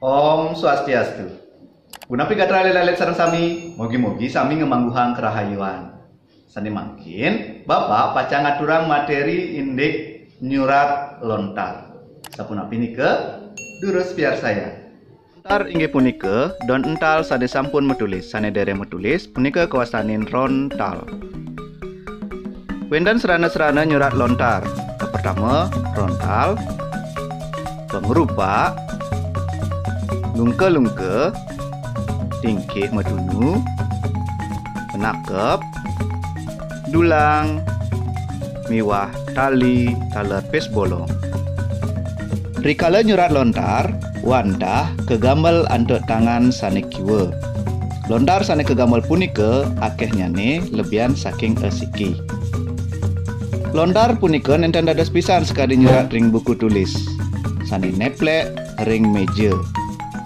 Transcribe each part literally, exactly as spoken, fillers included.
Om Swastiastu. Punapi gatra alit-alit sareng sami, mugi-mugi sami ngamangguhang karahayuan. Sane mangkin, Bapak pacang ngaturang materi indik nyurat lontar. Sapunapi nika, durus piarsayang. Lontar inggih punika don ental sane sampun matulis, sane dereng matulis punika kawastanin rontal. Wenten srana-srana nyurat lontar. Kapertama, rontal, pangrupak, lungka-lungka, tingkih matunu, panakep, dulang, miwah tali taler pis bolong. Rikala nyurat lontar, wantah kagamel antuk tangan sane kiwa. Lontar sane kagamel punika akehnyane lebihan saking asiki. Lontar punika nenten dados pisan sakadi nyurat ring buku tulis, sane neplek ring meja.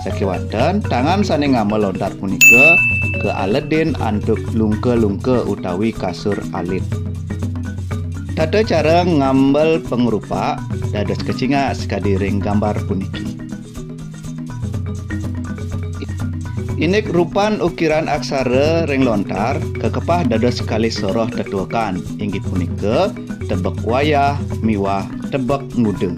Sakewanten, tangan sane ngamel lontar punika kaaledin antuk lungka-lungka utawi kasur alit. Tata cara ngamel pangrupak dados kacingak sakadi ring gambar puniki. Indik rupan ukiran aksara ring lontar kakepah dados kalih soroh tetuekan, inggih punika tebek wayah miwah tebek nguda.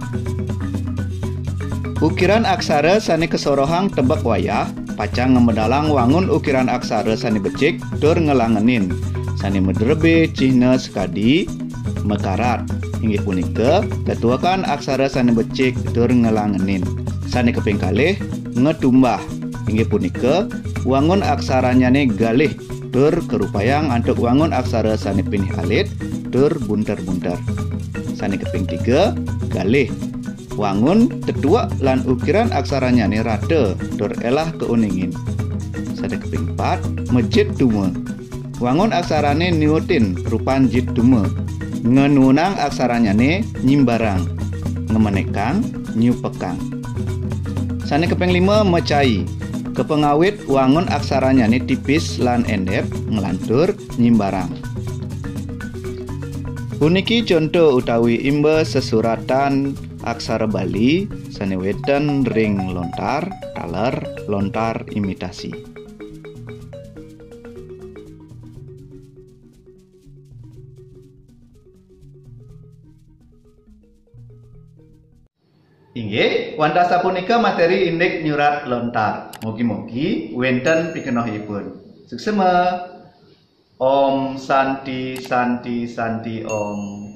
Ukiran aksara sane kasorohang tebek wayah pacang ngamedalang wangun ukiran aksara sane becik tur ngelangenin, sane madrebe cihna sakadi makarat, inggih punika tetuekan aksara sane becik tur ngelangenin. Sane kaping kalih, ngatumbah, inggih punika wangun aksaranyane galih tur karupayang antuk wangun aksara sane pinih alit tur bunter-bunter. Sane kaping tiga, galih. Wangun, tetuek lan ukiran aksaranyane rata tur elah kauningin. Sane kaping pat, majit tuma. Wangun aksarane niutin rupan jit tuma. Nganuunang aksaranyane nyimbarang, ngemenekang, nyupekang. Sane kaping lima, macai. Kapangawit wangun aksaranyane tipis lan endep, nglantur, nyimbarang. Puniki conto utawi imba sesuratan aksara Bali sane wenten ring lontar, taler, lontar imitasi. Inggih, wantah sapunika materi indik nyurat lontar. Mugi-mugi wenten pikenohipun. Suksema. Om Santi, Santi, Santi, Om.